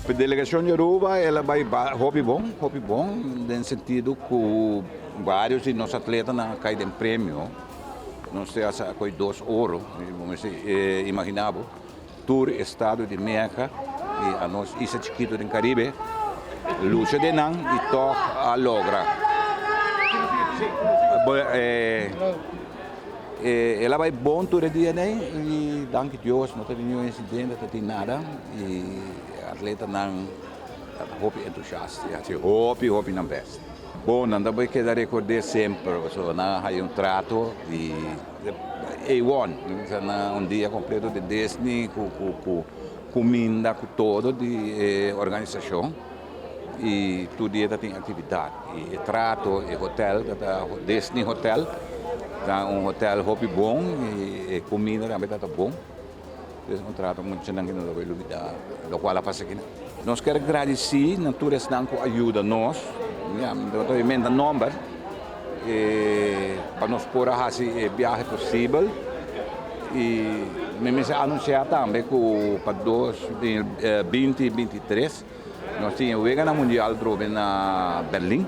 E delegacion di Aruba el a bay hopi bon, hopi bon den sentido cu varios di nos atletanan a cay den premio. Nos te a coy dos oro, bo mester imagina bo, tur estado di Merca y a nos isla chikito den Caribe lucha den nan y tog a logra. El a bay bon tur e dia n'ey y danki Dios no ta tin niun incidente, no ta tin nada y atletanan ta hopi entusiasta y haci hopi hopi nan best. Bon, nan ta bay keda record'é semper pasobra nan a haya un trato di A-one, un dia completo di Disney cu cuminda cu todo di e organisacion y tur dia ta tin actividad y e trato, e hotel ta Disney Hotel, ta un hotel hopi bon y e cuminda tambe ta bon. Es un trato ku muchanan no lo bay lubida lokual a pasa aki. Nos kier gradisí na tur esnan ku a yuda nos, ya mi no ta menta nomber, pa nos por a hasi e biahe posibel i mi mester anunsiá tambe ku pa 2023 nos tin e weganan mundial atrobe na Berlin.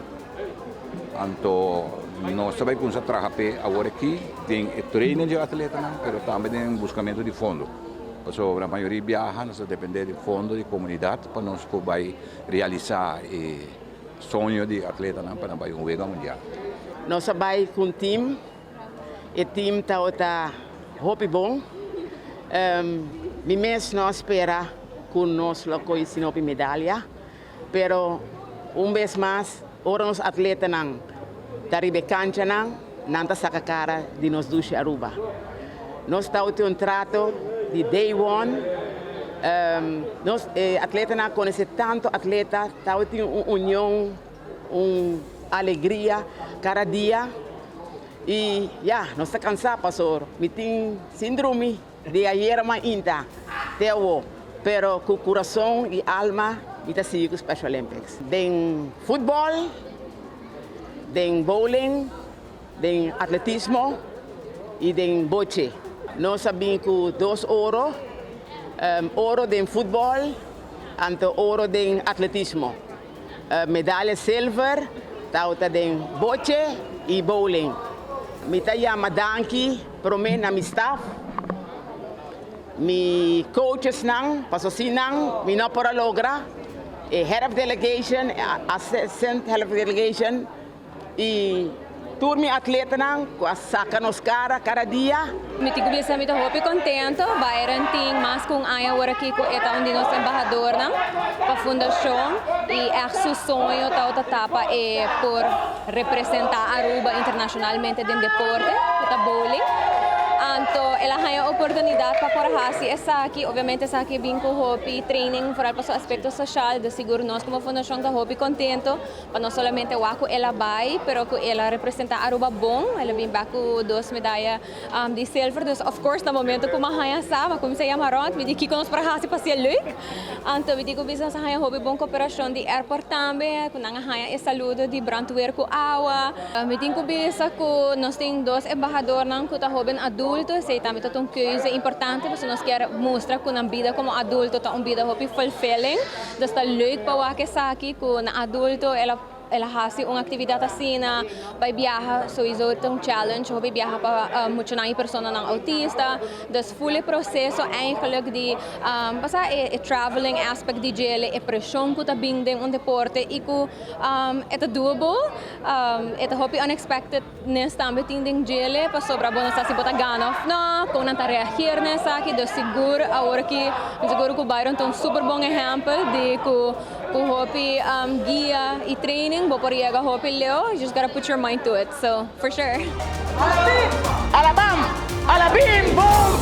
Anto nos ta bai kumsa traha p'e awor aki den e training di e atletanan pero tambe den buskamentu di fondo. Pasobra mayoria biaha nos ta depende di fondo di komunidat pa nos por bai realisá e soño di e atletanan pa nan bai un wega mundial. Nos a bai ku un team, e team tabata hopi bon. Mi mes no a spera ku nos lo kohe asina hopi medalia. Pero un bes mas ora nos atletanan ta riba e kanchanan, nan ta saka kara di nos dushi Aruba. Nos tabatin un trato di day one, nos e atletanan a konosé tanto atleta, tabatin un union, un alegria kada dia i ya, nos ta kansá pasobra mi tin sin drumi. Di ayera mainta te awo, pero ku kurason i alma mi ta sigui ku Special Olympics. Den futbòl, den bowling, den atletismo i den boche. Nos a bin ku dos oro, oro den futbòl anto oro den atletismo. Medalha silver tabata den boche i bowling. Mi ta yama danki prome na mi staf, mi coachesnan, paso sin nan mi no por a logra, e head of delegation, assistant head of delegation i tur mi atletanan ku a saka nos kara kada dia. Mi tin ku bisa mi ta hopi kontento. Byron tin mas ku un aña awor aki ku e ta un di nos embahadornan pa fundashon i ègt su soño tabata ta pa e por representá Aruba internashonalmente den deporte ku ta bowling. Anto el a haña oportunidat pa por hasi esaki. Obviamente esaki bin ku hopi training foral pa su aspekto soshal. De sigur nos komo fundashon ta hopi kontento. Pa no solamente wak ku el a bai, pero ku el a representá Aruba bon. El a bin bek ku dos medaya di silver. Dus of course na momento ku mi a haña sa, mi a kuminsá yama rònt, mi di kiko nos por a hasi pa hasié leuk. Anto mi di ku bisa nos a haña hopi bon koperashon di airport tambe, ku nan a haña e saludo di brandweer ku awa. Mi tin ku bisa ku nos tin dos embahadornan ku ta hoben adulto, esei tambe ta un keuze importante pasobra nos kier mustra ku nan bida komo adulto ta un bida hopi fulfilling. Dus ta leuk pa wak esaki ku na adulto el a el a hasi un aktividat asina, bai biaha souiso ta un challenge hopi biaha pa muchanan i personanan autista. Dus ful e proseso eigenlijk di pasa e traveling aspect di djele, e preshon ku ta bin den un deporte i ku e ta doable, e ta hopi unexpected. Nes tambe tin den djele pasobra bo no sa si bo ta gana of no, kon nan ta reageer na esaki. Dus sigur awor aki mi sigur ku Byron ta un super bon ehempel di ku ku hopi guia i training bo por yega hopi leu, you just gotta put your mind to it, so for sure. Alabam! Alabim! Boom!